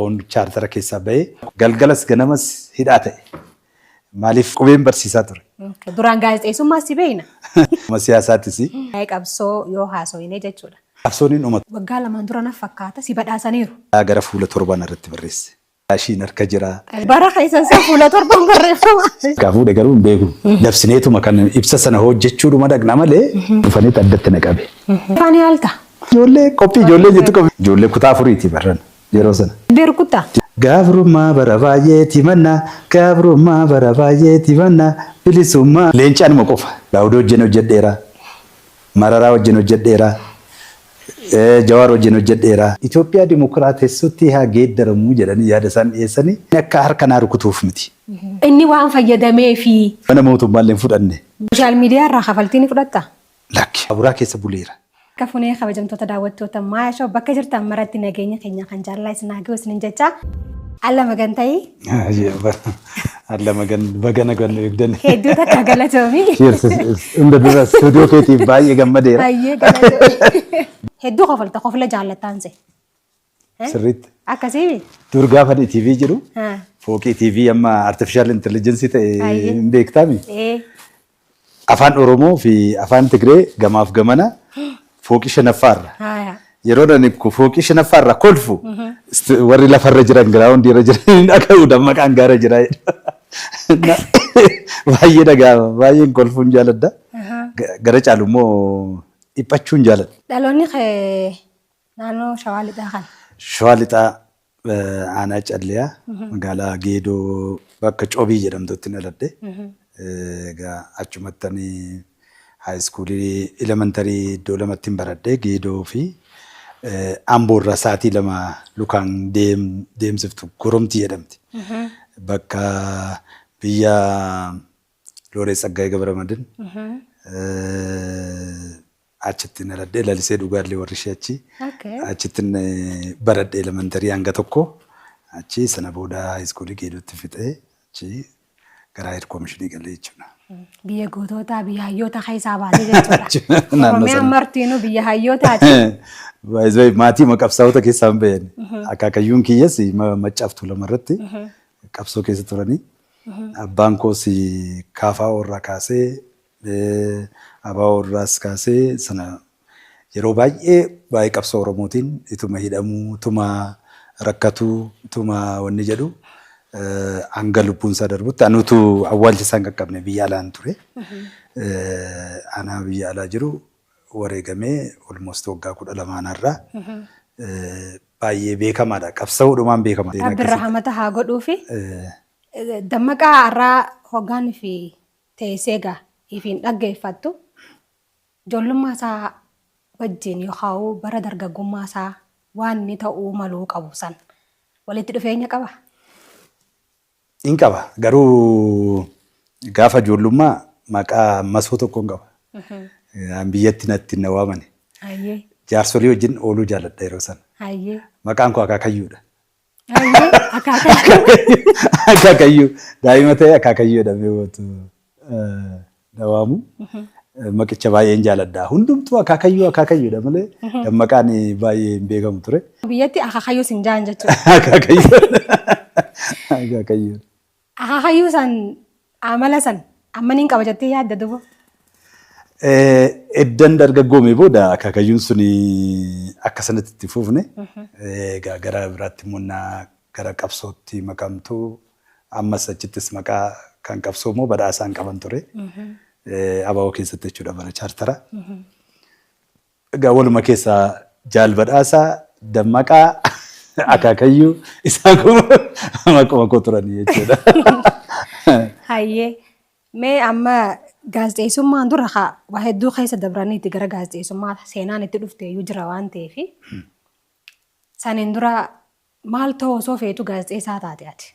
ABO'n chaartara keessaa bahee galgalas ganamas hidhaa ta'e. Maaliif qubeen barsiisaa ture. Duraan gaazexeessummaa si beekna. Amma siyaasaattis. Waa'ee qabsoo yoo haasofne jechuudha. Qabsoon hin dhumatu. Waggaa 2n dura naf fakkaata si badhaasaniiru. Gara fuula torbaan irratti barreesse. Ashiin harka jira. Bara keessan san fuula torbaan barreeffama. Egaa fuudhe garuu hin beeku. Dabsineetuma kan ibsa sana hojjechuudhuma dhaqna malee dhufaniit addatti na qabe. Afaan yaalta. Ijoollee qophii ijoollee jettu qabu. Ijoollee kutaa afuriiti barran yeroo sana. Beerkutta. Gabrummaa bara baay'eeti manna, gabrummaa bara baay'eeti manna, bilisummaa. Leencaanuma qofa. Daawudii wajjin hojjedheera. Mararaa wajjin hojjedheera. Jawaar wajjin hojjedheera. Itoophiyaa dimokiraatessutti haa geeddaramu jedhanii yaada isaan dhiyeessanii akka harka naa rukutuuf miti. Inni waan fayyadameefi. Mana mootummaallee hin fudhanne. Sooshaal miidiyaa irraa kafaltii ni fudhattaa? Lakki. Baaburaa keessa buleera. Harka funee kabajamtoota daawwattoota Maaya Show bakka jirtan maratti nageenya keenya kan jaalalaa isin haa gahu isinin jecha Alla magan ta'ii. Alla magan baga nagan nu eegdan. Hedduu takka galatoomi. Cheers. Hunda dura stuudiyoo keetiif baay'ee gammadeera. Baay'ee galatoomi. Hedduu kofalta kofla jaallattaan se. Sirriitti. Akkasii. Dur gaafa TV jiru fooqii TV amma artificial intelligence ta'e hin beektaami. Afaan Oromoo fi afaan Tigree gamaaf gamana fooqii shanaffaarra. Yeroo ani fooqii shanaffaarra kolfu warri lafarra jiran giraawundii irra jiran hin dhaga'u dammaqaan gaara jira. Baay'ee dhaga'ama baay'een kolfuun jaaladha. Gara caalu immoo dhiphachuun jaaladha. Dhaloonni kee Naannoo Shawaa Lixaa kana. Shawaa Lixaa Aanaa Calliyaa magaalaa Geedoo bakka Cobii jedhamtutti dhaladhe. Egaa achumattan haayiskuulii elementarii iddoo lamattin baradhe Geedoo fi Amboo irraa sa'aatii 2 lukaan deemsiftu Goromtii jedhamti. Bakka biyya Looreet Tsaggaayee Gabramadin achittin dhaladhe. Lalisee Dhugaallee warri ishee achi. Achittin baradhe elementarii hanga tokko. Achi sana booda haayiskuulii Geedootti fixee achi gara haayir koomishinii galee jechuudha. Biyya gootootaa biyya hayyoota keessaa baatee jechuudha. Naannoo Oromiyaan sana. martiinuu biyya hayyootaati. Baay'ee maatii qabsaa'ota keessaa hin bayan. Akaakayyuun kiyyas Maccaaf Tuulama irratti qabsoo keessa turanii. Abbaan koos KFO irraa kaasee ABO irraas kaasee sana yeroo baay'ee waa'ee qabsoo Oromootiin ituma hidhamuu, ituma rakkatuu, ituma wanni jedhu hanga lubbuun isaa darbutti anuutu awwaalcha isaa hin qaqqabne biyya alaan ture. Anaa biyya alaa jiru wareegamee almost waggaa 12 anarraa baay'ee beekamaadha. Qabsa'uudhumaan beekama. Rabbi rahamata haa godhuufi. Dammaqaa har'aa hoggaan fi teessee egaa ifiin dhaggeeffattu ijoollummaa isaa wajjin yookaan bara dargaggummaa isaa waan inni ta'uu maluu qabu san walitti dhufeenya qaba? In qaba. Garuu gaafa ijoollummaa maqaa masoo tokkon qaba. An biyyatti natti na waamani. Jaarsolii wajjin ooluu jaaladha yeroo sana. Maqaan koo Akaakayyuudha. Hayyee. Akaakayyuu. Akaakayyuu. Daa'ima ta'e akaakayyuu jedhamee watu na waamu. Maqicha baay'een jaaladha. Hundumtuu akaakayyuu akaakayyuudha malee dammaqaan baay'ee hin beekamu ture. Biyyatti akaakayyuu sin jaan jechuudha. Akaakayyuu. Akaakayyuu. Akaakayyuu san amala san amma niin qaba jettee yaadda duba? Eddan dargaggoomee booda akaakayyuun sun akka sanatti itti fufne. Egaa gara biraatti immoo innaa gara qabsootti makamtu ammas achittis maqaa kan qabsoo immoo badhaasaan qaban ture. ABO keessatti jechuudha bara chaartara. Egaa waluma keessaa Jaal Badhaasaa, Dammaqaa, Akaakayyuu isaan kun maquma koo turanii jechuudha. Hayyee. Mee amma gaazexeessummaan dura haa waa hedduu keessa dabraniiti gara gaazexeessummaa seenaan itti dhufte iyyuu jira waan ta'eef. Saniin dura maal ta'uu osoo feetu gaazexeessaa taate ati?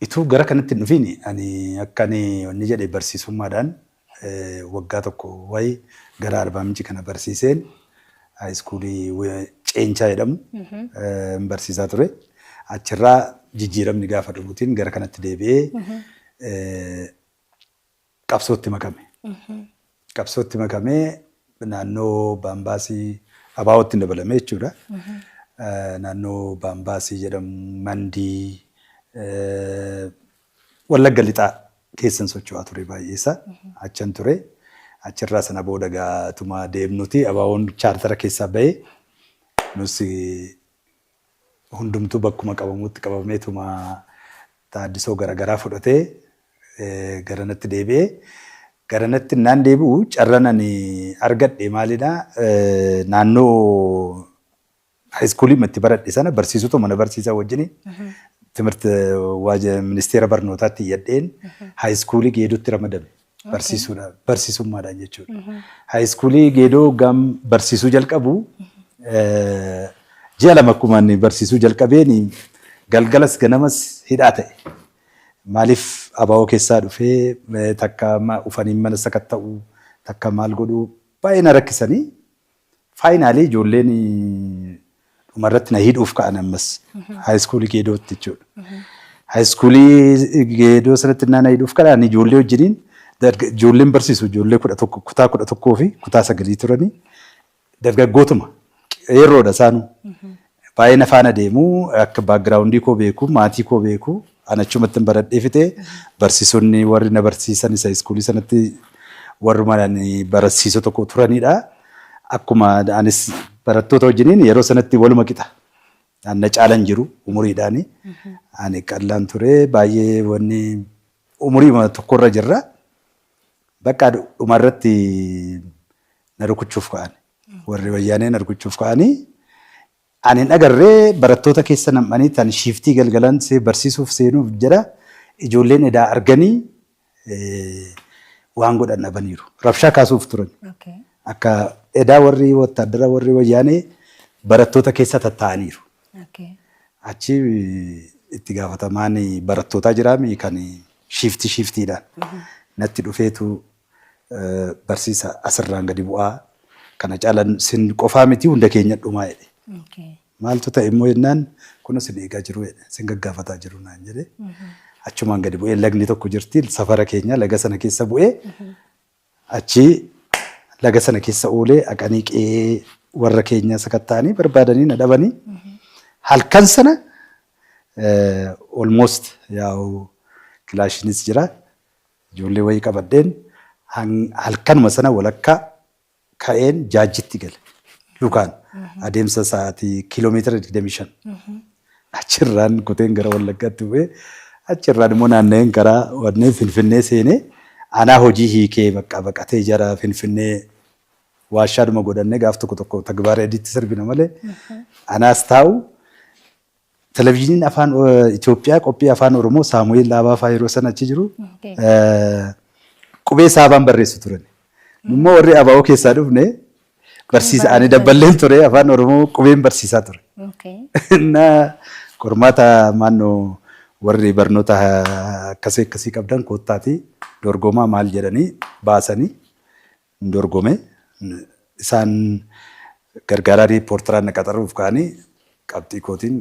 Ituu gara kanatti hin dhufiin ani akka ani wanni jedhe barsiisummaadhaan waggaa tokko wayi gara Arbaa Minci kana barsiiseen haayiskuulii Ceenchaa jedhamu hin barsiisaa ture. Achirraa jijjiiramni gaafa dhufuutiin gara kanatti deebi'ee qabsootti makame. Qabsootti makamee naannoo Baambaasii ABOtti dabalame jechuudha. Naannoo Baambaasii jedhamu, Mandii, Wallagga Lixaa keessan socho'aa ture baay'eessa. Achan ture. Achirraa sana booda gaatuma deemnuti ABO'n chaartara keessaa bahee nus hundumtuu bakkuma qabamutti qabameetuma taaddisoo garaagaraa fudhatee garanatti deebi'ee. Garanatti naan deebi'u carraan ani argadhe maalidhaa, naannoo high schoolii itti baradhe sana barsiisota mana barsiisaa wajjin timirti ministeera barnootaatti iyyadheen high schoolii Geedootti ramadame barsiisuudhaan, barsiisummaadhaan jechuudha. High schoolii Geedoo gam barsiisuu jalqabu, ji'a 2 akkuma inni barsiisuu jalqabeen galgalas ganamas hidhaa ta'e. Maaliif ABO keessaa dhufee takka ufanii mana sakatta'u, takka maal godhuu, baay'ee na rakkisanii, finally ijoolleen dhumarratti na hidhuuf ka'an ammas high schoolii Geedootti jechuudha. High schoolii Geedoo sanatti na hidhuuf ka'an, ijoollee wajjiniin, ijoolleen barsiisu ijoollee 11, kutaa 11 fi kutaa 9 turanii, dargaggootuma qeerroodha isaanuu. Baay'ee na faana deemu, akka backgroundii koo beeku, maatii koo beeku, an achumatti baradhee fixee, barsiisonni warri na barsiisan isa schoolii sanatti warruma barsiisota tokko turanidha. Akkuma anis barattoota wajjiniin yeroo sanatti waluma qixa. Na caalan jiru umuriidhaani. Ani qallaan ture baay'ee, wanni umurii tokkorra jirra. Bakka dhumarratti na rukuchuuf ka'an. Warri wayyaanee na rukuchuuf ka'anii, ani hin agarree, barattoota keessa nam'anii tan shiftii galgalan barsiisuuf seenuuf jedha, ijoolleen edaa arganii waan godhan dhabaniiru. Rabshaa kaasuuf turan. Akka edaa warri wattaaddara, warri wayyaanee barattoota keessa tattaa'aniiru. Achi itti gaafatamaan barattootaa jiraami, kan shiftii shiftiidhaan natti dhufeetu, "Barsiisa, asirraan gadi bu'aa, kana caalan sin qofaa miti, hunda keenya dhumaa," jedhe. Maaltu ta'e immoo jennaan, "Kun sin eegaa jiru," jedhe, "sin gaggaafataa jiru," naan jedhe. Achumaan gadi bu'ee, lagni tokko jirti safara keenya, laga sana keessa bu'ee, achi laga sana keessa oolee, haqanii qe'ee warra keenya sakatta'anii barbaadanii na dhabanii, halkan sana almost yaa'u kilaashinis jira, ijoollee wayii qabadheen halkanuma sana walakkaa ka'een Jaajjitti gale. Lukaan adeemsa sa'aatii kiiloomeetira 25. Achirraan kuteen gara Wallaggaatti bu'ee, achirraan immoo naanna'een karaa wanneen Finfinnee seenee, anaa hojii hiikee bakka baqatee jara Finfinnee waashaadhuma godhannee gaaf tokko tokko tagbaara adiitti sirbina malee anaas taa'u. Televizyiiniin afaan Itoophiyaa qophii afaan Oromoo, Saamu'eel Dhaabaa fa'aa yeroo sana achi jiru, qubee saabaan barreessu turan. Immoo warri ABO keessaa dhufne barsiisa, ani dabballeen ture, afaan Oromoo qubeen barsiisaa ture. Na qormaata maannoo warri barnoota akkasii akkasii qabdan koottaatii dorgomaa maal jedhanii baasanii dorgome. Isaan gargaaraa riippoortaraa na qaxaruuf ka'anii, qabxii kootiin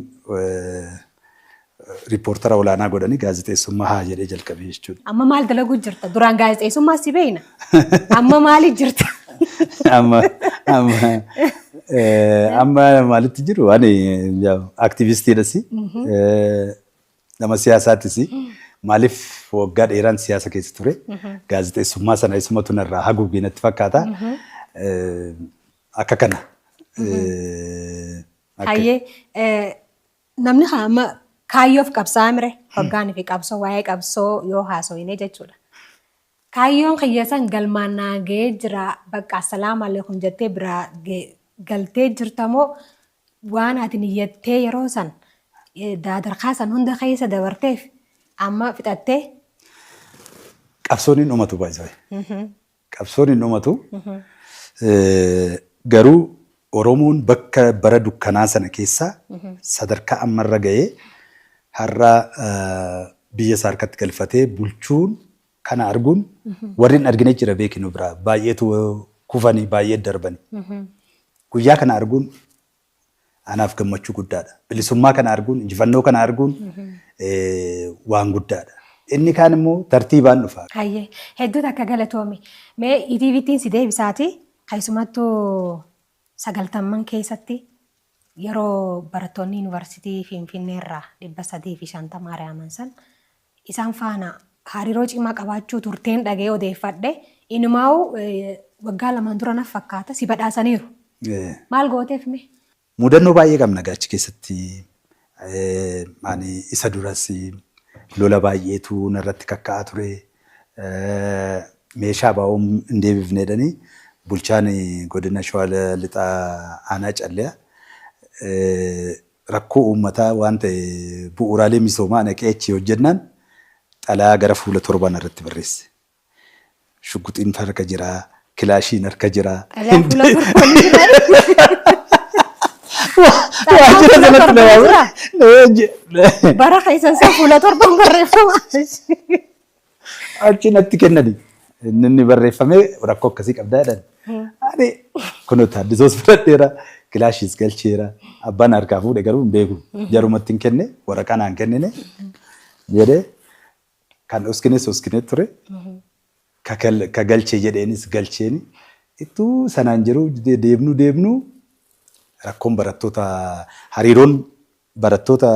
riippoortara olaanaa godhanii, gaazexeessummaa haa jedhee jalqabee jechuudha. Amma maal dalaguu jirta? Duraan gaazexeessummaa si beekna. Amma maaliif jirta? Amma maalitti jiru? Ani aktivistiidhas, nama siyaasaatis. Maaliif waggaa dheeraan siyaasa keessa ture. Gaazexeessummaa sana isumatu narraa haguugee natti fakkaata. Akka kana. Hayyee, namni amma kaayyoof qabsaa mire, hoggaanii fi qabsoo, waa'ee qabsoo yoo haasofne jechuudha. Kaayyoon kiyya san galmaan naa ga'ee jira, bakka assalaamu alaikum jettee biraa galtee jirtamoo, waan ati niyyattee yeroo san daadarkaa san hunda keessa dabarteef amma fixattee? Qabsoon hin dhumatu baay'ee. Qabsoon hin dhumatu. Garuu Oromoon bakka bara dukkanaa sana keessa sadarkaa ammarra ga'ee, har'a biyya isaa harkatti galfatee bulchuun kana arguun, warri hin argine jira beekinu biraa baay'eetu kufanii, baay'ee darbanii. Guyyaa kana arguun anaaf gammachuu guddaadha. Bilisummaa kana arguun, injifannoo kana arguun waan guddaadha. Inni kaan immoo tartiibaan dhufa. Hayyee, hedduutu akka galatoomi. Mee ETVtiin si deebisaati. Keessumattuu sagaltamman keessatti Yeroo barattoonni yuunivarsiitii Finfinnee irraa 350 ari'aman san isaan faana hariiroo cimaa qabaachuu turteen dhaga'ee odeeffadhe. Inumaa'u waggaa 2 dura naf fakkaata si badhaasaniiru. Maal gooteef mee? Mudannoo baay'ee qabna egaa achi keessatti. Ani isa duras lola baay'eetu narratti kakka'aa ture. Meeshaa ABO'n hin deebifne jedhanii bulchaan godina Shawaa Lixaa Aanaa Calliyaa rakkoo uummataa waan ta'e bu'uuraalee misoomaa naqee achi hojjennaan xalayaa gara fuula 7 narratti barreesse. Shugguxiin harka jira, kilaashiin harka jira. Xalayaa fuula 7 ni jira. Waajjira Fuula sanatti 7 na jira. waamanii. Bara keessan san fuula 7 barreeffama. Achi natti kennani. Inni inni barreeffamee rakkoo akkasii qabdaa jedhan. Ani kunoo taaddisoos fudhadheera, kilaashiis galcheera. Abbaan harkaa fuudhe garuu hin beeku. Jarumatti hin kenne, waraqaa naan kennine jedhee kan oskines oskinee ture. Ka galchee jedheenis galcheeni. Ittuu sanaan jiru deemnu deemnu rakkoon barattoota hariiroon barattoota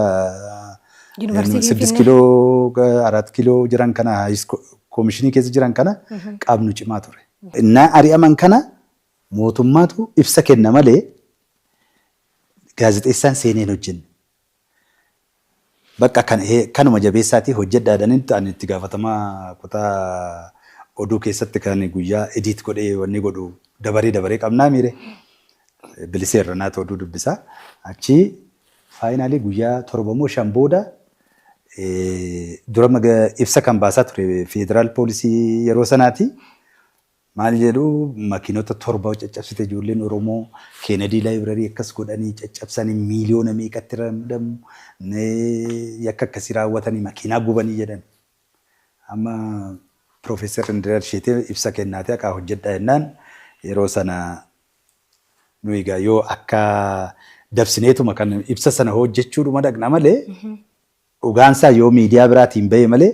Yuunivarsiitii 6 Finfinnee. kiiloo 4 kiiloo jiran kana koomishinii keessa jiran kana qabnu cimaa ture. Innaa ari'aman kana mootummaatu ibsa kenna malee gaazexeessaan seenee hin hojjenne. Bakka kanuma jabeessaatii hojjedhaa jedhanii ani itti gaafatamaa kutaa oduu keessatti kan guyyaa edit godhee wanni godhu dabaree dabaree qabnaa miire. Bilisee Irranaatu oduu dubbisaa. Achi finally guyyaa 7 moo 5 booda dura ibsa kan baasaa ture federaal poolisii yeroo sanaati. Maal jedhu, makiinota 7 caccabsite ijoolleen Oromoo, Kennedy Library akkas godhanii caccabsanii miiliyoona meeqatti ramadamu, yakka akkasii raawwatanii makiinaa gubanii jedhan. Amma Piroofeesar Indiriyaas Sheetee ibsa kennaatee akka hojjedhaa jennaan yeroo sana nuyi egaa yoo akka dabsineetuma kan ibsa sana hojjechuudhuma dhaqna malee dhugaansaa yoo miidiyaa biraatiin bahe malee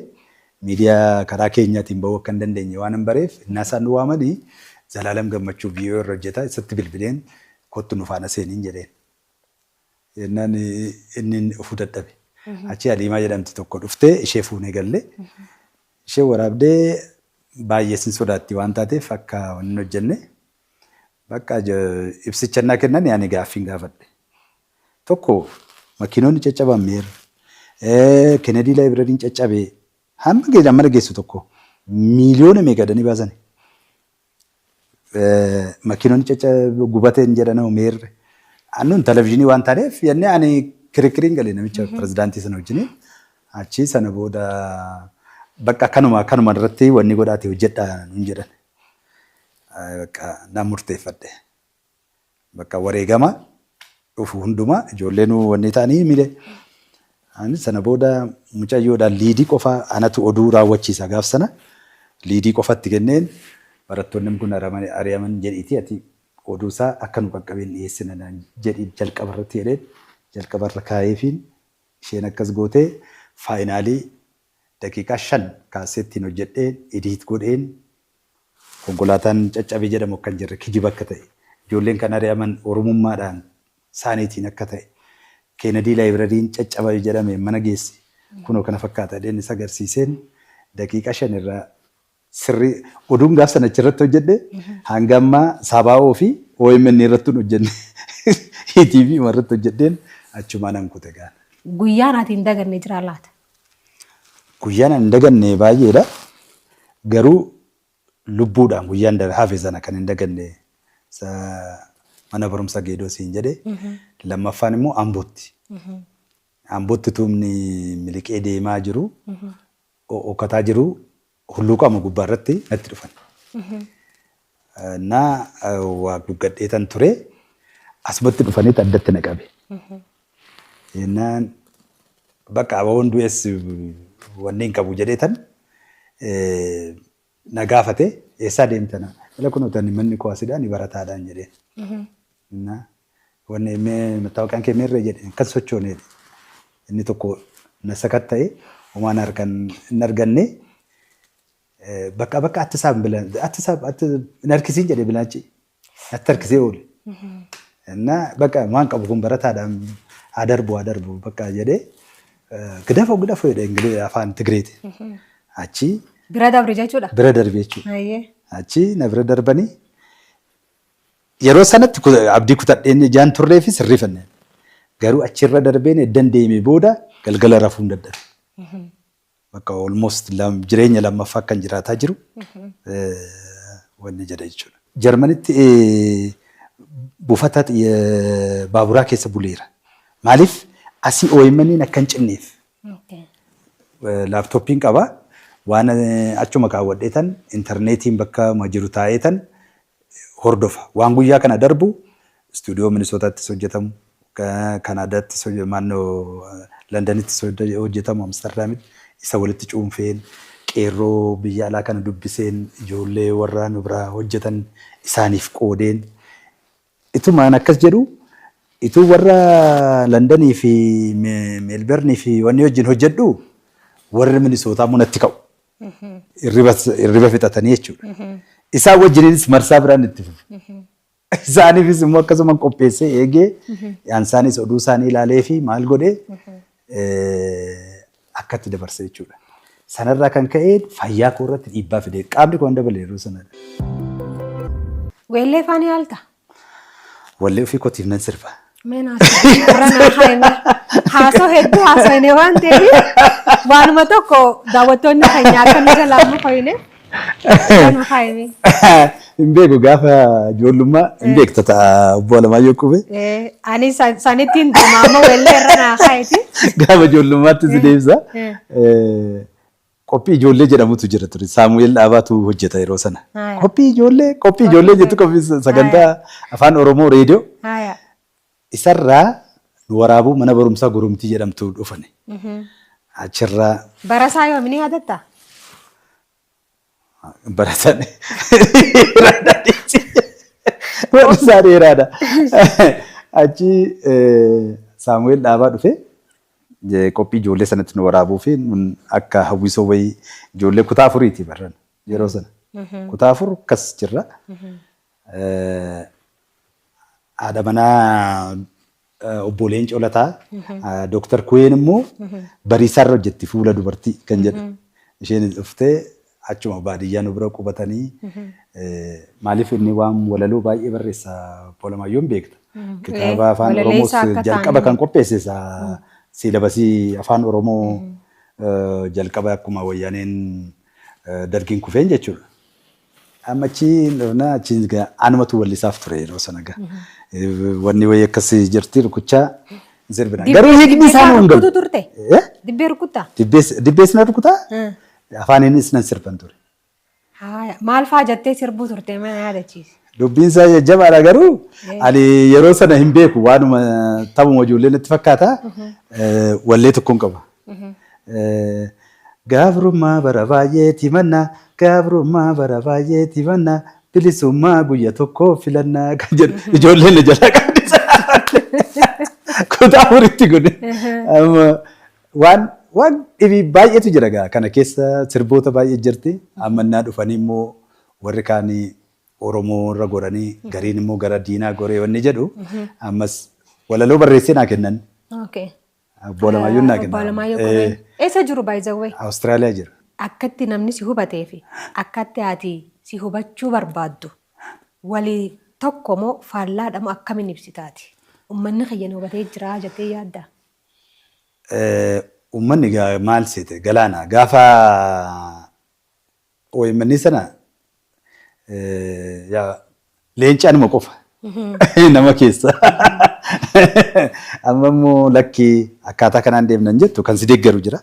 miidiyaa karaa keenyaatiin bahuu akka hin dandeenye waan hin bareef innaa isaan nu waamanii Zalaalam Gammachuu VO irra hojjeta, isatti bilbileen kottu nu faana seeniin jedheen. Jennaan inni dhufuu dadhabe. Achi Aliimaa jedhamti tokko dhuftee ishee fuunee galle. Ishee waraabdee baay'ee sin sodaatti waan taateef akka wanni hin hojjenne. Bakka ibsicha innaa kennan ani gaaffiin gaafadhe. Tokko makiinonni caccaban meerre? Kennedy Libraryn caccabee hamma mana geessu tokko miiliyoona meeqa jedhanii baasani? Makiinonni gubateen jedhan meerre? Annuun televizyiinii waan taaneef jennee ani kirikiriin galee namicha pirezidaantii sana wajjin achi sana booda bakka kanuma kanuma irratti wanni godhaate hojjedhaa nuun jedhan. Bakka nan murteeffadhe. Bakka wareegama dhufu hundumaa ijoolleen wanni ta'anii mile. Ani sana booda mucayyoodhaan lead qofa anatu oduu raawwachiisa gaaf sana lead qofatti kenneen barattoonni kun ari'aman jedhiiti ati oduu isaa akka nu qaqqabeen dhiyeessina naan jedhi jalqaba irratti jedheen jalqaba irra kaayeefiin isheen akkas gootee finally daqiiqaa 5 kaasee ittiin hojjedheen edit godheen konkolaataan caccabe jedhamu akka hin jirre, kijiba akka ta'e, ijoolleen kan ari'aman oromummaadhaan saaniitiin akka ta'e, Kennedy Libraryn caccabe jedhame mana geessi kunoo kana fakkaata jedheen isa agarsiiseen daqiiqaa 5 irraa sirrii oduun gaaf sana achirratti hojjedhe hanga ammaa Sabaa'oo fi OMN irratti hin hojjenne, ETV irratti hojjedheen achumaan an kute gaana. Guyyaan ati hin daganne jira laata? Guyyaan an hin daganne baay'eedha. Garuu lubbuudhaan guyyaan hafe sana kan hin daganne mana barumsa Geedoo siin jedhe, lammaffaan immoo Ambootti. Ambootti tuumni miliqee deemaa jiru, okataa jiru, hulluuqama gubbaa irratti natti dhufan. Naa waa guggadheetan ture, asumatti dhufanitti addatti na qabe. Jennaan bakka ababoon du'es wanni hin qabu jedheetan na gaafate, eessaa deemtana? Ila kunoo tani manni koo asidha, ni barataadhaan jedheen. Wanni mattaawaqaan kee meerree jedhe, akkas sochoonee inni tokko na sakatta'e, homaan harkan hin arganne, bakka bakka atti isaan bilan atti isaa atti hin harkisiin jedhe, bilaachi natti harkisee oole. Innaa bakka waan qabu kun barataadhaan haa darbu bakka jedhee gidafoo gidafoo jedhee afaan Tigreeti. Achi Bira darbe jechuudha. Bira darbe jechuudha. Achi na bira darbanii yeroo sanatti abdii kutadheen ijaan turree fi sirriifanne. Garuu achirra darbeen eddan deemee booda galgala rafuun dadhabe. Bakka almost jireenya lammaffaa kan jiraataa jiru wanni jedha jechuudha. Jarmanitti buufata baaburaa keessa buleera. Maaliif asii OMN akka hin cinneef. Laaptooppiin qaba. Waan achuma kaawwadheetan intarneetiin bakka jiru taa'eetan hordofa. Waan guyyaa kana darbu istuudiyoo Minisootaattis hojjetamu, Kanaadaattis naannoo Londonittis hojjetamu, Amsterdaamitti isa walitti cuunfeen qeerroo biyya alaa kana dubbiseen ijoollee warra nu biraa hojjetan isaaniif qoodeen itumaan akkas jedhu ituu warra Londonii fi Meelbernii fi wanni wajjin hojjedhu warri Minisootaa immoo natti ka'u. Hirriba fixatanii jechuudha. Isaan wajjininis marsaa biraan itti fufu. Isaaniifis immoo akkasuma qopheessee eegee isaanis oduu isaanii ilaalee fi maal godhee akkatti dabarse jechuudha. Sanarraa kan ka'e fayyaa koo irratti dhiibbaa fide. Qaamni koo hin dabale yeroo sanadha. Weellee faanii yaalta? Wallee ofii kootiif nan sirba. Haasoo hedduu haasofne waan ta'eef waanuma tokko daawwattoonni keenya akka nu jalaa nu hoyne nu haayime. Hin beeku gaafa ijoollummaa hin beekta ta'a obbo Alamaayyoo Qubee. Ani sanittiin deema amma weellee irra naa haayiti. Gaafa ijoollummaatti si deebisa. Qophii ijoollee jedhamutu jira ture. Saamu'eel Dhaabaatu hojjeta yeroo sana. Qophii ijoollee jettu qophii sagantaa afaan Oromoo reediyoo. Isarraa nu waraabuu mana barumsaa Gurumtii jedhamtu dhufane. Achirraa. Barasaa yoom ni yaadattaa? Barataan dheeraadha. Barasaa dheeraadha. Achi Saamu'eel Dhaabaa dhufee qophii ijoollee sanatti nu waraabuu fi akka hawwisoo wayii ijoollee kutaa afuriiti barran yeroo sana. Kutaa afur akkas jirra. Haadha manaa obbo Leencoo Lataa Dooktar Kuween immoo bariisaarra hojjetti fuula dubartii kan jedhu. Isheen dhuftee achuma baadiyyaa nu bira qubatanii maaliif inni waan walaloo baay'ee barreessa obbo Alamaayyoo beekta. Kitaaba afaan Oromoos jalqaba kan qopheesse siilabasii afaan Oromoo jalqaba akkuma wayyaaneen dargiin kufeen jechuudha. Amma achiin dhufnaa achiin anumatu wallisaaf ture yeroo sana gaa. Wanni wayii akkasii jirti rukuchaa sirbina. Garuu hiikni isaa nu hin galu. Turte? Dibbee rukuttaa? Dibbees na rukutaa? Afaaniinis nan sirban ture. Maal fa'aa jettee sirbuu turte mana yaadachiisi? Dubbiin isaa jajjabaadha garuu ani yeroo sana hin beeku waanuma taphuma ijoollee natti fakkaata. Wallee tokkoon qaba. Gabrummaa bara baay'eeti mannaa, gabrummaa bara baay'eeti mannaa, bilisummaa guyya tokko filannaa kan jedhu ijoolleen na jalaa qaadisa. Kutaa afuritti kun waan dhibii baay'eetu jira gaa kana keessa sirboota baay'ee jirti. Ammannaa dhufanii immoo warri kaanii Oromoo irra goranii gariin immoo gara diinaa goree wanni jedhu ammas walaloo barreessee naa kennan. Obbo Alamaayyoo naa kennan. Obbo Alamaayyoo Qubee. Eessa jiru by the way? Awustiraaliyaa jira. Akkatti namni si hubatee fi akkatti ati si hubachuu barbaaddu walii tokko moo faallaadha moo akkamiin ibsitaati? Uummanni kiyya na hubatee jira jettee yaaddaa? Uummanni maal seete galaana gaafa OMN sana leencaanuma qofa nama keessa. Amma immoo lakkii akkaataa kanaan deemnan jettu kan si deeggaru jira.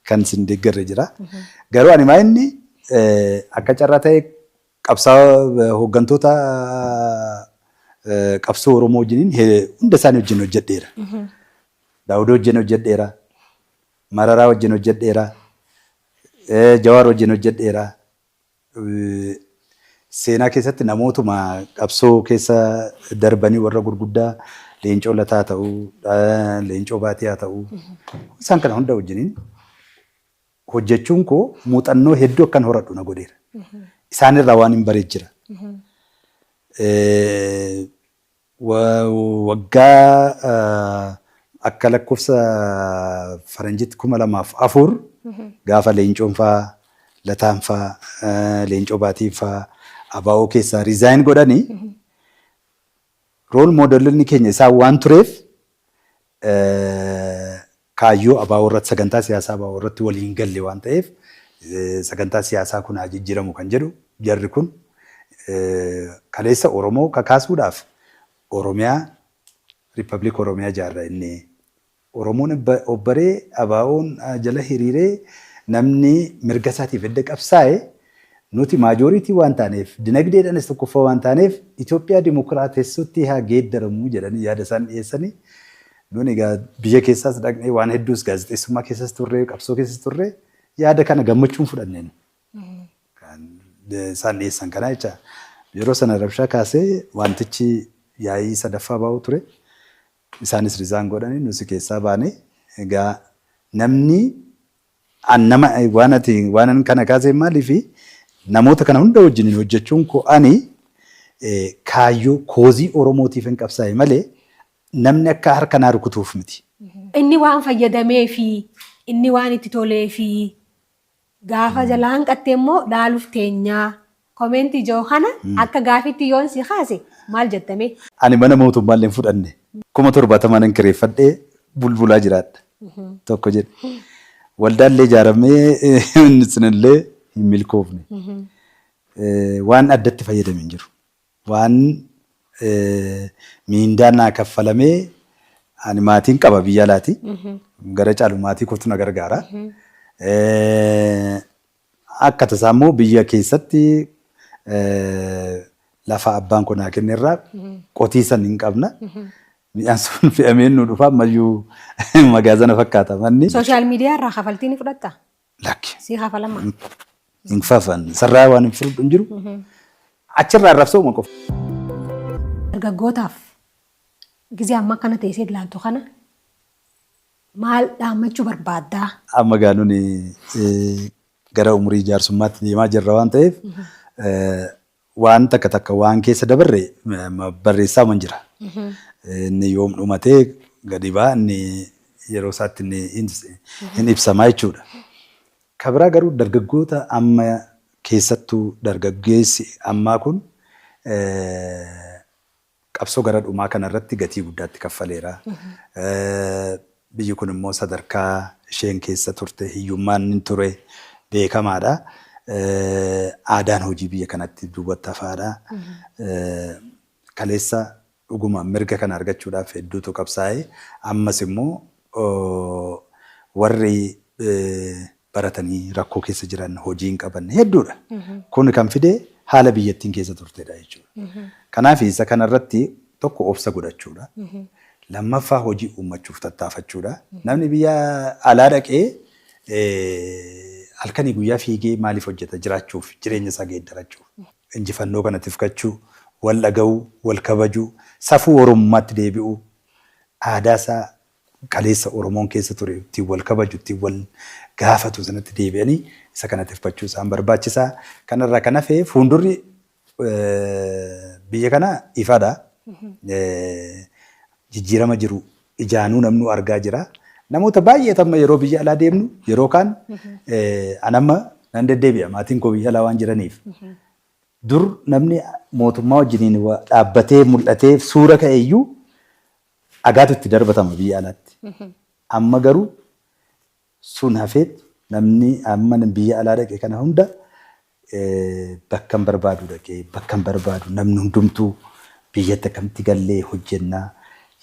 Kan si hin deeggarre jira. Garuu ani maa inni akka carraa ta'e qabsaa hooggantoota qabsoo Oromoo wajjiniin hunda isaanii wajjin hojjedheera. Daawudoo wajjin hojjedheera. Mararaa wajjin hojjedheera. Jawaar wajjin hojjedheera. Seenaa keessatti namootuma qabsoo keessa darbanii warra gurguddaa Leencoo Lataa ta'uu, Leencoo Baatii haa ta'uu, isaan kana hunda wajjiniin hojjechuun koo muuxannoo hedduu akkan horadhu na godheera. Isaanirraa waan hin baree jira. Waggaa akka lakkoofsa faranjiitti 2004 gaafa Leencoon faa, Lataan faa, Leencoo Baatiin faa ABO keessaa resign godhanii, role modelonni keenya isaan waan tureef, kaayyoo ABO irratti, sagantaa siyaasaa ABO irratti waliin galle waan ta'eef, sagantaa siyaasaa kun haa jijjiiramu kan jedhu, jarri kun kaleessa Oromoo kakaasuudhaaf Oromiyaa, Riippaabilika Oromiyaa ijaarra inni Oromoon obbaree ABO'n jala hiriiree namni mirga isaatiif edda qabsaa'e, nuti majority waan taaneef, dinagdeedhaanis tokkoffaa waan taaneef, Itoophiyaa dimokiraatessutti haa geeddaramuu jedhanii yaada isaan dhiyeessanii. Nuni egaa biyya keessaas dhaqnee waan hedduus gaazexeessummaa keessas turre, qabsoo keessas turre, yaada kana gammachuun fudhanneen. Kan isaan dhiyeessan kana jecha. Yeroo sana rabshaa kaasee wantichi yaa'ii sadaffaa baa'u ture. Isaanis resign godhanii nusi keessaa baane. Egaa namni an nama waan ati waan kana kaasee maaliifi namoota kana hunda wajjin hojjechuun koo, ani kaayyoo cause Oromootiif hin qabsaa'e malee namni akka harka naa rukutuuf miti. Inni waan fayyadamee fi inni waan itti tolee fi gaafa jalaa hanqatte immoo dhaaluuf teenyaa comment ijoo kana akka gaafitti yoon si kaase maal jettame? Ani mana mootummaallee hin fudhanne. 70,000 hin kireeffadhee bulbulaa jiraadha. Tokko jedhe. Waldaallee ijaaramee sunillee hin milkoofne. Waan addatti fayyadame hin jiru. Waan miindaan naa kaffalamee, ani maatiin qaba biyya alaati. Gara caalu maatii kootu na gargaara. Akka tasaa immoo biyya keessatti lafa abbaan koo naa kenne irraa qotiisan hin qabna. Midhaan sun fe'amee nu dhufa, ammayyuu magaazana fakkaata manni. Social media irraa kafaltii ni fudhattaa? Lakki. Si kafalama? Hin fafan. Sarraa waan hin fudhu hin jiru. Achirraa arrabsooma qofa. Dargaggootaaf gizee amma akkana teessee ilaaltu kana maal dhaammachuu barbaaddaa? Amma gaa nuni gara umurii jaarsummaatti deemaa jirra waan ta'eef, waan takka takka waan keessa dabarre barreessaa man jira. Inni yoom dhumatee gadi ba'a, inni yeroo isaatti inni hin ibsamaa jechuudha. Kabiraa garuu dargaggoota amma, keessattuu dargaggeessi ammaa kun qabsoo gara dhumaa kanarratti gatii guddaatti kaffaleera. Biyyi kun immoo sadarkaa isheen keessa turte, hiyyummaan inni ture beekamaadha. Aadaan hojii biyya kanatti duubatti hafaadha. Kaleessa dhuguma mirga kana argachuudhaaf hedduutu qabsaa'e. Ammas immoo warri baratanii rakkoo keessa jiran, hojii hin qaban hedduudha. Kun kan fide haala biyyattiin keessa turtedha jechuudha. Kanaaf isa kanarratti tokko obsa godhachuudha. Lammaffaa hojii uummachuuf tattaafachuudha. Namni biyya alaa dhaqee halkanii guyyaa fiigee maaliif hojjeta? Jiraachuuf, jireenya isaa geeddarachuuf. Injifannoo kana tifkachuu, wal dhaga'uu, wal kabajuu, safuu Oromummaatti deebi'uu, aadaa isaa kaleessa Oromoon keessa ture ittiin wal kabaju, ittiin wal gaafatu sanatti deebi'anii isa kana tifkachuu isaan barbaachisaa. Kanarraa kan hafe fuuldurri biyya kanaa ifadha. Jijjiirama jiru ijaanuu namnu argaa jira. Namoota baay'eetu amma yeroo biyya alaa deemnu, yeroo kaan an amma nan deddeebi'a, maatiin koo biyya alaa waan jiraniif. Dur namni mootummaa wajjiniin dhaabbatee mul'atee suura ka'e iyyuu dhagaatu itti darbatama biyya alaatti. Amma garuu sun hafeet namni amma biyya alaa dhaqe kana hunda bakka hin barbaadu dhaqee, bakka hin barbaadu, namni hundumtuu biyyatti akkamitti gallee hojjennaa,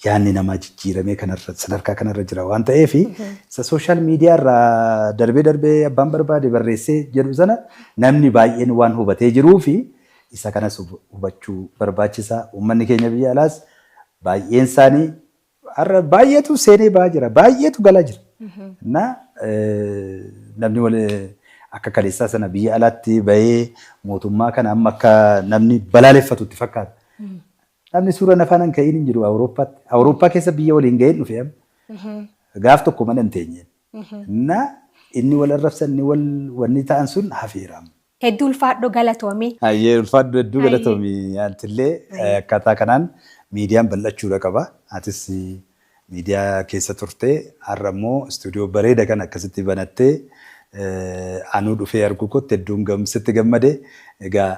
yaadni namaa jijjiiramee kanarra sadarkaa kanarra jira waan ta'eef, isa social media irraa darbee darbee abbaan barbaade barreessee jedhu sana namni baay'een waan hubatee jiruu fi isa kanas hubachuu barbaachisaa. Uummanni keenya biyya alaas baay'een isaanii har'a baay'eetu seenee ba'aa jira, baay'eetu galaa jira. Na namni wal akka kaleessaa sana biyya alaatti bahee mootummaa kana amma akka namni balaaleffatu itti fakkaata. Namni suura nafaan hin ka'iin hin jiru Awurooppaatti. Awurooppaa keessa biyya waliin ga'een dhufe amma. Gaaf tokko mana hin teenyeen. Na inni wal arrabsan, inni wal wanni ta'an sun hafeera. Hedduu ulfaadhu, galatoomii. Hayyee, ulfaadhu, hedduu galatoomii. Antillee akkaataa kanaan Miidiyaan bal'achuudha qaba. Atis miidiyaa keessa turtee, har'a immoo istuudiyoo bareeda kan akkasitti banattee anuu dhufee arguu kootti hedduun sitti gammade. Egaa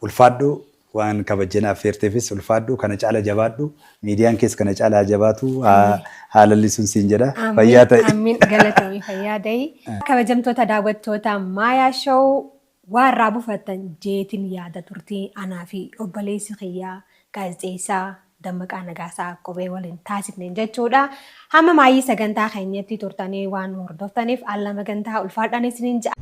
ulfaadhu, waan kabajjana affeerteefis ulfaadhu, kana caala jabaadhu, miidiyaan keessa kana caala jabaatu, haa lallisuun siin jedha. Fayyaa ta'e. Amiin, galatoomii, fayyaa ta'e. Kabajamtoota daawwattoota Maayaa Show, waan irraa buufattan jeetiin yaada turtii anaa fi obboleessi kiyyaa gaazexeessaa Dammaqaa Nagaasaa Qubee waliin taasifne jechuudha. Hamma maayii sagantaa keenyatti turtanii waan hordoftaniif alla magantaa ulfaadhaan isiniin ja'a.